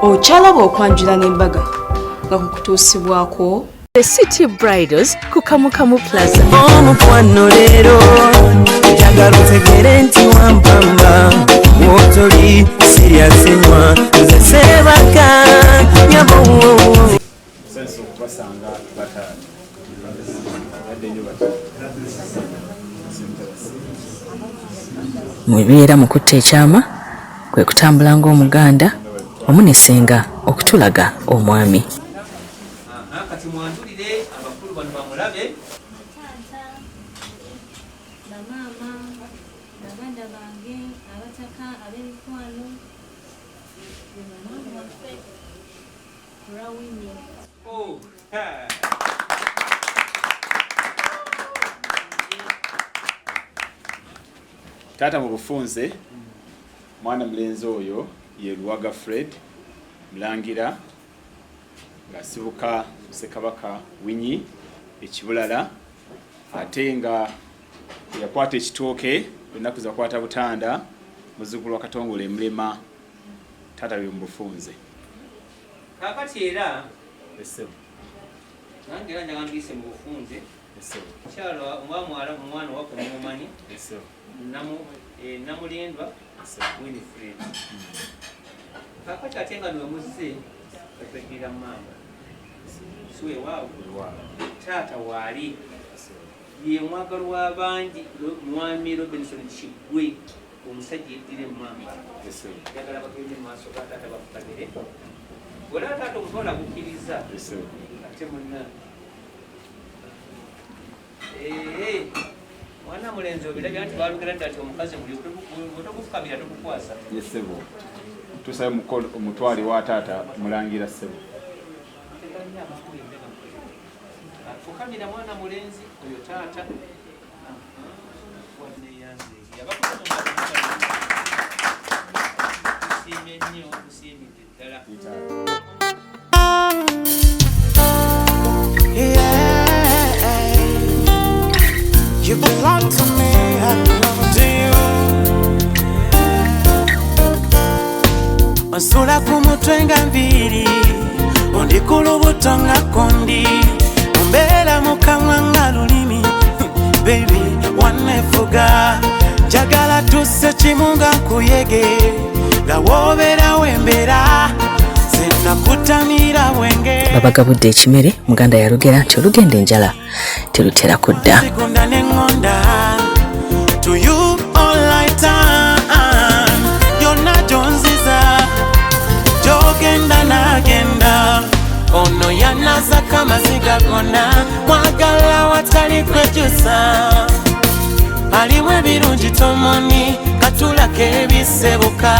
Okyalaba okwanjula n'embaga nga kukutuusibwako The City Bridals ku Kamukamu Plaza. Omukwano leero njagala otegere nti wampamba wotoli siryasenywa nze sebaka nyabo. Sense okubasanga bataano badde nnyo bataano. Mu bibeera mu kutta ekyama kwe kutambula ng'Omuganda wamu ne ssenga okutulaga omwami. Kati mwanjulire abakulu bano bamulabe. Taata, bamaama, baganda bange, abataka, ab'emikwano, omwami waffe Rawini. Oh, ha. Taata mu bufunze mwana mulenzi oyo ye Luwaga Fred Mulangira ng'asibuka Ssekabaka Winyi e Kibulala, ate nga yakwata ekitooke ennaku zakwata butanda, muzzukulu wa Katongole Mulema. Taata bye mu bufunze. Kaakati era Essebo. Nange era njagala mbiyise mu bufunze. Essebo. Mukyala oba muwala omwana owaffe mumumanyi. Essebo. Namulindwa Winifred. Kaakati ate nga nwemuzze otweddira mamba. Si weewaawo? Taata waali. Ye mwagalwa w'abangi Mwami Robinson Kiggwe omusajja yeddira emmamba. Njagala bagende mu maaso ga taata bafukamire. Bw'olaba taata omutwala agukkiriza ate munna. Mwana mulenzi obirabye anti baalugera dda nti omukazi buli bw'otogufukamira togukwasa. Ye ssebo. Tusabe omutwale wa taata Mulangira ssebo. Fukamira mwana mulenzi oyo taata. Tusiimye nnyo, tusiimidde ddala. Yeah, you belong to me, I belong to you. Onsula ku mutwe nga nviiri, ondi ku lubuto nga kondi, ombeera mu kamwa nga lulimi, baby wanefuga, njagala tusse kimu nga nkuyege, nga woobeera wembeera, senakutamira bwenge. Babagabudde ekimere, Muganda yalugera nti olugenda enjala terutera kudda. Zigunda neŋŋonda to you all I turn, yonna gy'onziza gy'ogenda nagenda, ono yanazako amaziga gonna, mwagala watali kwejusa, alimu ebirungi tomoni katulako ebisebuka,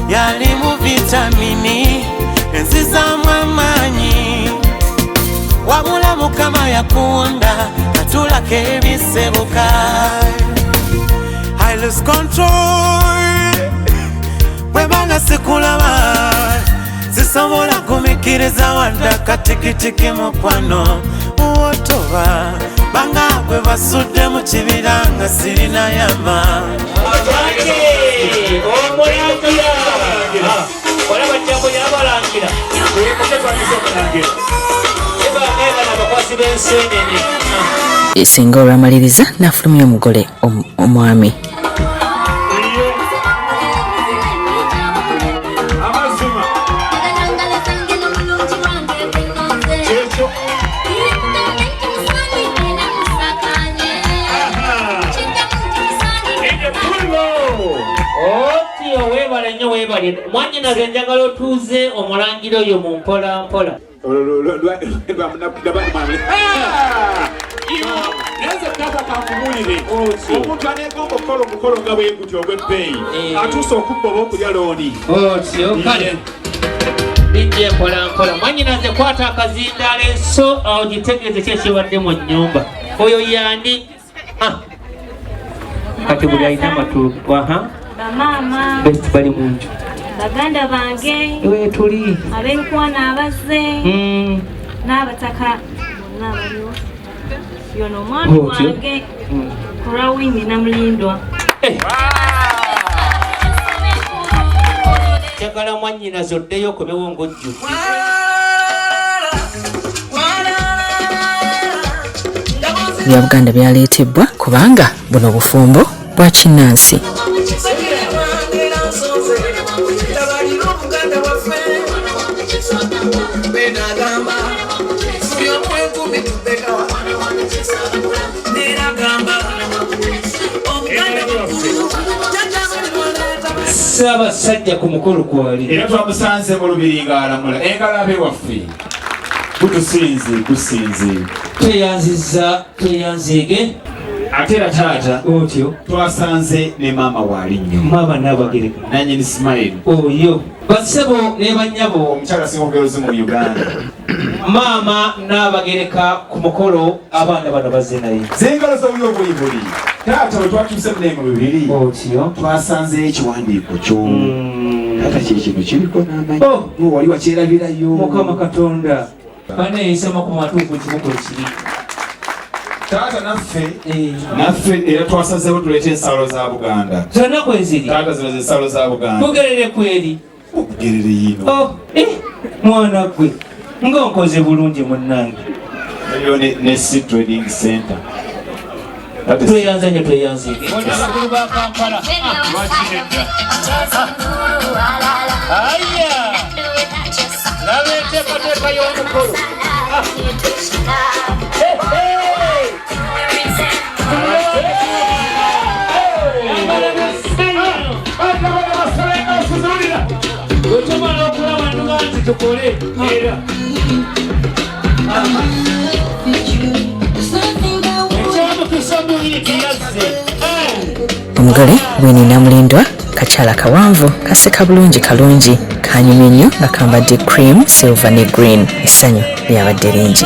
yalimu vitamini enzizaamu amaanyi, wabula Mukama yakuwonda katulako ebisebuka. I lose control bwebanga sikulaba, sisobola kumikiriza wadde akatikitiki mukwano wotoba, banga gwe basudde mu kibira nga sirina yama. Omulangira olaba jambo yabalangira abakwasi b'ensenene. Singa olwamaliriza n'afulumya omugole omwami. Otyo weebale nnyo, weebale mwannyinaze, njagala otuuze omulangira oyo mu mpola mpola. Naye taata kankubuulire, omuntu aneegomba okukola omukolo nga bwe gutyo ogw'ebbeeyi atuuse okubba oba okulya looni. Otyo kale bijja mpola mpola. Mwannyinaze, kwata akazindaalo enso awo gitegeeze ki ekibadde mu nnyumba. Oyo yandi? Kati buli alina amatu aha. Bamaama, best bali mu nju. Baganda bange, wetuli, ab'emikwano abazze, n'abataka bonna abaliwo. Yono omwami Otyo. wange Kurawini Namulindwa. Njagala mwannyinaze oddeyo okomewo ng'ojjudde. Bya Buganda byaleetebwa kubanga buno bufumbo bwa kinnansi. Ssaabasajja ku mukolo kwali era twamusanze mu lubiri ng'alamula engalo ab'ewaffe gutusinze gusinze tweyanzizza tweyanzeege. Ate era taata otyo twasanze ne maama waali nnyo maama Naabagereka nanyini smile oyo bassebo ne bannyabo omukyala asinga obugeruzi mu Uganda maama Naabagereka ku mukolo abaana bano bazze naye zengalo z'obuli obulibuli. Taata bwe twatuuse munaye mu lubiri otyo twasanzeyo ekiwandiiko kyo taata kyekino kiriko n'amanyi Oh. wali wakyerabirayo Mukama Katonda baneeyisama ku matuufu kimu kwe kiri. Taata naffe era twasazeewo tuleete ensalo za Buganda zonna kweziri taata zino zensalo za Buganda bugerere kweri bugerere yino Oh, mwana gwe ng'onkoze bulungi munnange. Eriyo ne Sea Trading Center. Tweyanza nnyo tweyanzeege. Abakulu ba Kampala. Aya! Laba enteekateeka y'omukolo. Bwe tumala okulaba ntuga nti tukole era. Ekyamukisa omuyiti yazze. Omugole Winnie Namulindwa kakyala kawanvu kaseka bulungi kalungi kanyumye nnyo nga kambadde cream silver ne green. Essanyu lyabadde lingi.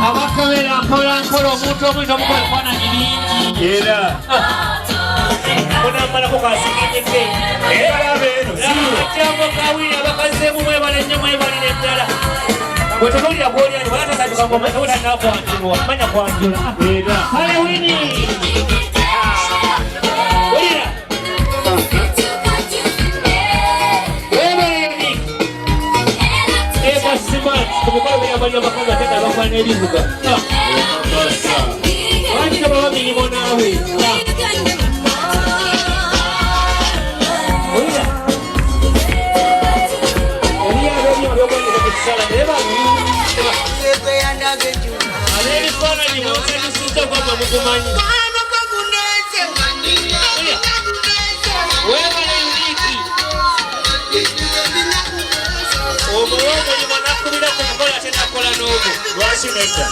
Abakabera mpola mpola omuntu omuyita omukola ebifaananyi bingi era munamalako kasikinyike akyambo kawiri abakazeemu mwebale nnyo mwebalire ddala bwe tunuulira gw'oli ani wala tasanyuka ng'omutanakwanjulwa manya kwanjula kale Wini wulira webale Eva Smart ku mukolo gw'eyambalira abakazi ate nga bakola n'ebivuga lwaki tebaba mirimu naawe. Wulira eriyo ab'ebyuma by'okwongeza ku kisala naye ab'ebifaananyi munsanyusizza ogwamma mugumanyi. Weebale Unique omuwa omulimu n'akubira ku mukolo ate n'akola n'ogwo lwaki nedda.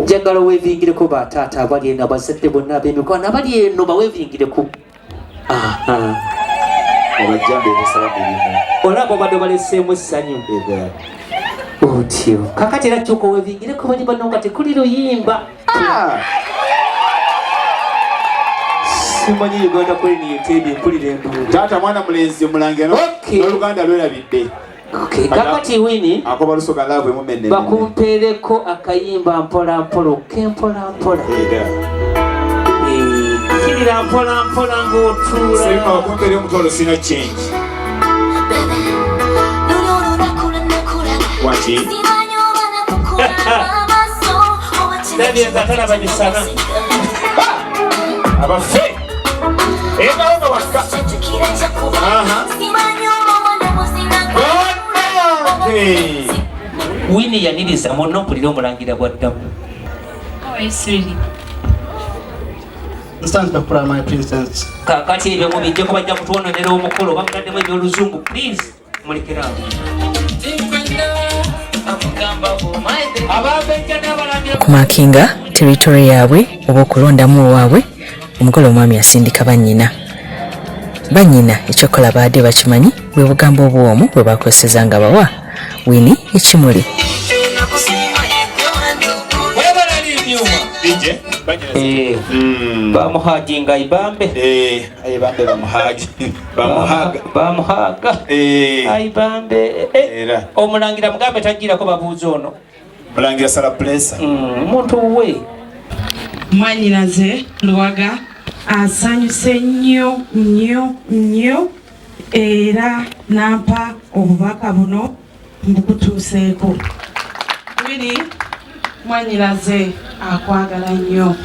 Njagala weevingireko bataata abali eno abazadde bonna ab'emikwano abali eno baweevingireko. Olaba obadde obaleseemu essanyu otyo kakati era kyuka oweevingireko bali bano nga tekuli luyimba. Simanyi Uganda kweri yeteebye mpulira enduulu. Taata mwana mulenzi omulangira n'Oluganda lwerabidde. Kakati Wini akoba lusoga laavu emumenne bakumpeereko akayimba mpola mpola okempola mpola. Kirira mpola mpola ng'otuula. Sirima bakumpeere omutwalo sina change. Waki? Ndabye nga talaba misana. Abaffe! Engalo nga wakka. Aha. Winnie yaniriza munno, mpulira omulangira bwaddamu. Stand up, my princess. Kakati ebyo mubijjeko, bajja kutwononera omukolo, bamutaddemu ebyoluzungu. Please mulekerawo. Abambejja n'abalangira. Okumarkinga territory yaabwe oba okulondamu owaabwe, omugole omwami asindika bannyina. Bannyina ekyokukola baadde bakimanyi, bwe bugambo obwomu bwe bakozeseza nga bawa Winnie ekimuli. Webala libyuma. DJ. Bamuhaginga ibambe. Ayibambe bamuhagi. Bamuhaga. Bamuhaga. Ayibambe. Era. Omulangira mugambe tagirako babuuza ono. Mulangira sala presa. Omuntu we. Mwanyinaze Luwaga asanyuse nnyo nnyo nnyo, era nampa obubaka buno mbukutuuseeko. Winnie, mwanyinaze akwagala nnyo,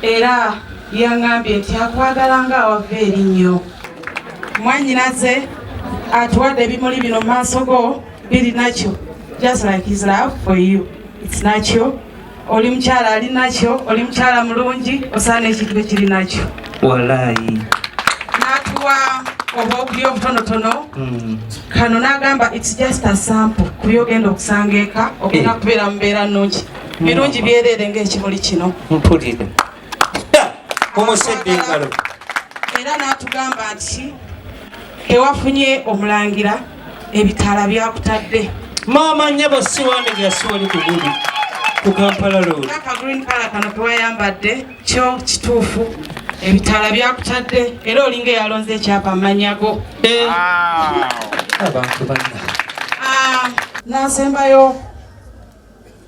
era yaŋŋambye nti akwagala nga awava eri nnyo. Mwanyinaze atuwadde ebimuli bino mu maaso go, biri nakyo, just like his love for you, it's nakyo. Oli mukyala ali nakyo, oli mukyala mulungi, osaana ekintu ekiri nakyo. Walayi. N'atuwa obwokulya obutonotono kano, n'agamba it's just a sample ku byogenda okusanga eka, ogenda kubeera mu mbeera nnungi, birungi byereere ng'ekimuli kino. Mpulire. Mumusedde engalo. Era n'atugamba nti kewafunye omulangira, ebitaala byakutadde. Maama nnyabo, si wandegera, si wali ku gudu ku Kampala Road. Aka green color kano kewayambadde kyo kituufu, ebitaala byakutadde, era olinga eyalonze ekyapa amannya go. Abantu banna. Ah, n'asembayo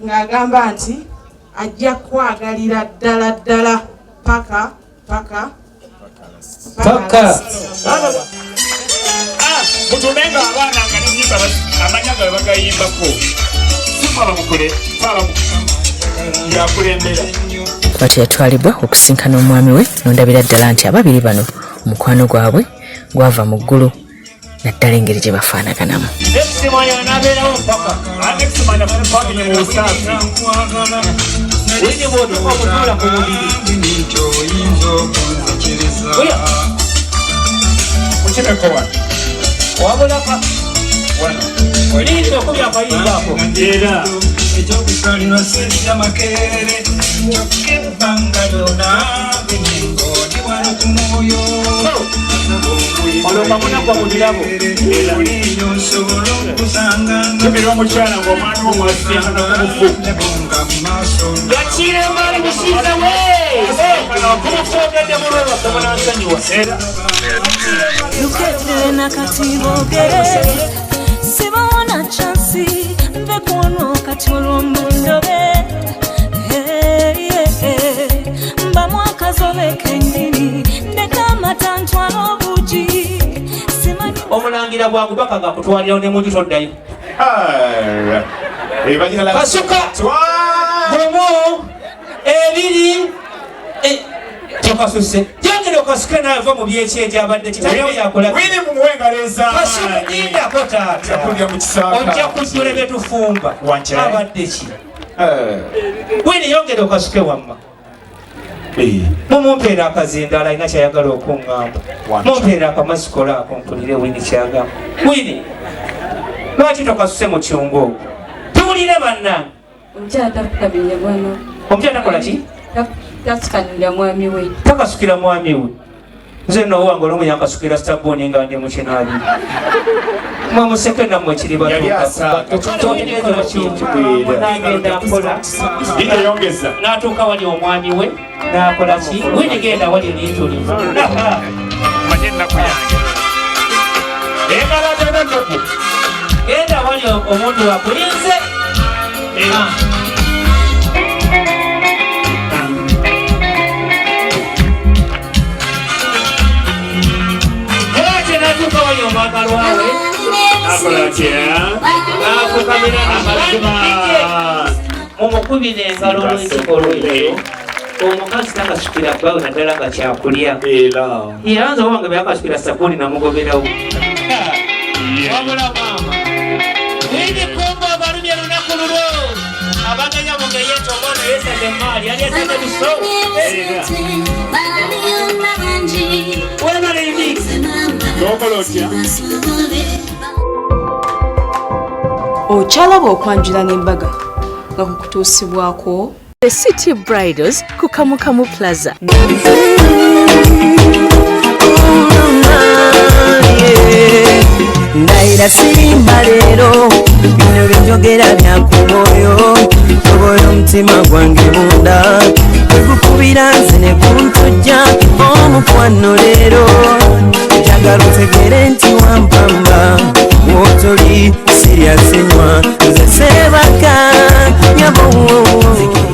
ng'agamba nti ajja kwagalira ddala ddala paka paka. Paka. Mutumenga abaana nga nenyimba amanya gawe bagayimbako, sikwabamukule yakulembera. Bwatyo yatwalibwa okusinkana omwami we, nondabira ddala nti ababiri bano omukwano gwabwe gwava mu ggulu, naddala engeri gye bafaanaganamu. Ex mwanya n'abeerawo mpaka. Ex mwanya pakinye mu busaafi. Winnie bw'otuuka okutuula ku buliri. Oya. Mukimeko wano. Wabula ka. Wano. Linda okubya akayimba ako. Era. Ekyokusalirwa sirya makerere, kyokka ebbanga lyona binengoni wano ku mwoyo. Olwo nga munagwa mu birabo. Bulijo nsobola okusanga. Kibira omukyala ng'omwami wo mwasinkana ku bufu. Nga mu maaso. Gakiire emaali musiiza we. Kumufogedde mu lwebaka munansonyiwa. Era. Lukedde nakati boogere sibawona chance nve kwono kati olw'omundobe mbamu akazobe kennyini ndeka amata ntwala obugi simanyi. Omulangira bwangu baka gakutwalirawo ne munju toddayo. Kasuka gumu, ebiri, tokasuse, yongera okasuke naava mu byekyejo abadde kitayo yakola. Winnie mumuwe engalo ez'amaanyi. Kasuka lindako taata. Yakulya mu kisaaka. Ojja kujjula byetufumba. Wankye. Abadde ki? Winnie, yongera okasuke wamma. Mumumpeera akazindaala, alina kyayagala okuŋŋamba. Mumpeera akamazikola ako mpulire Winnie kyagamba. Winnie, lwaki tokasuse mu kyungu ogwo? Tuwulire bannange. Omukyala tafukamira mwana. Omukyala takola ki? Tafukamira mwami we. Takasukira mwami we. Nze nno owange olumu yankasukira sabbuuni nga ndi mu kinaabiro. Mwamuseke nammwe kiri. Yali asaaga. Batuukanagenda mpola. Winnie yongeza. N'atuuka wali omwami we n'akola ki? Winnie, genda wali ebintu. Manye ennaku yange. Engalo atonotoku. Genda wali omuntu wakulinze. Ah. Ate n'atuuka wali omwagalwa we. Akola atya? N'afukamira. Amazima. Mumukubira engalo olw'ekikolwa ekyo. Omukazi takasukira bbaawe, naddala nga kyakulya. Era. Era nze owange byakasukira sabbuuni namugoberawo. Wabula maama. Winnie Kumba abalumye lunaku lulwo. Abaganya mugeye nti omwana yeesaze emaali, yali yeesaze biso. Webale Unique. Okola otya? Okyalaba okwanjula n'embaga nga kukutuusibwako The City Bridals ku Kamukamu Plaza. Ndayira simba leero, bino byenjogera bya ku mwoyo, tobola omutima gwange munda, tegukubira nze ne guntujja omukwano leero, njagala otegere nti wampa.